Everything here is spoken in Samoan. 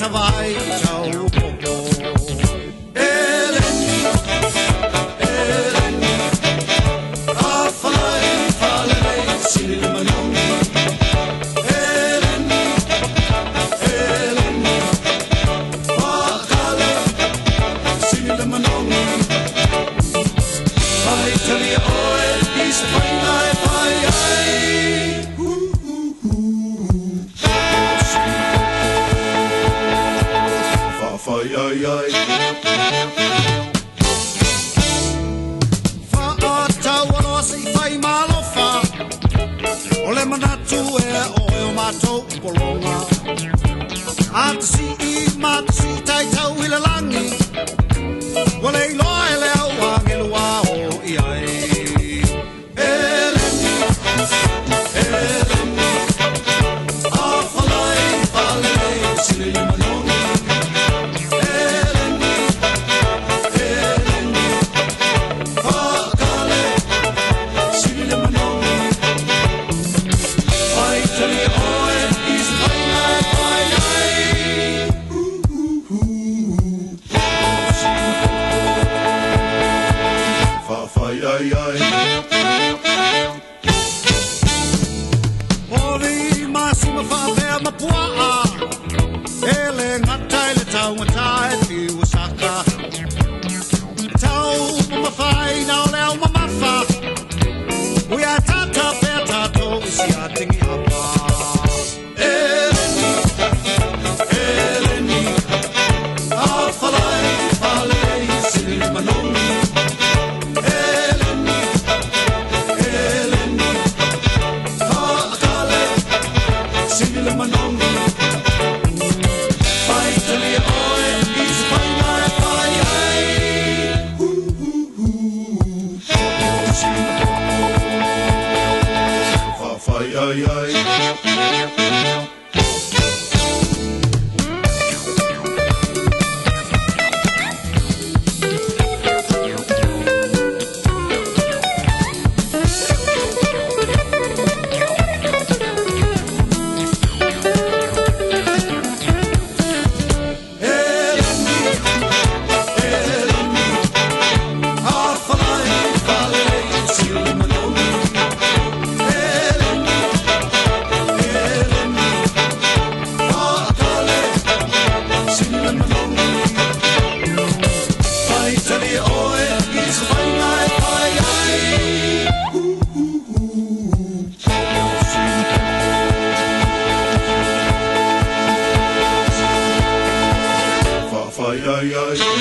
tavai tau popo. Eleni, Eleni, afalai falelei sili le manogi. Eleni, Eleni, faakale sili le manogi. Faitalia oe i se faiga e fai ai. Faafai ai ai. Faataualoa se i fai malofa. O le manatu e oe o matou pologa. Atasii ma atasii taitau i le lagi. Ua le iloa e le au agelu a o i ai. Eleni, Eleni, afalai falelei sili le manogi. Eleni, Eleni, faakale sili le manogi. Faitalia oe i se faiga e fai ai. Faafai ai ai. Poli masima faapea ma puaa. E le gata i le taugata e fiu saka. E tau mamafaina o le au mamafa. Ui a tata pea tatou i si atigi apa. Eleni, Eleni, afalai falelei sili le manogi. Eleni, Eleni, faakale sili le manogi. Faitalia oe i se faiga e fai ai. Faafai ai ai. Eleni, Eleni, afalai falelei sili le manogi. Eleni, Eleni, faakale sili le manogi. Faitalia oe i se faiga e fai ai. Faafai ai ai.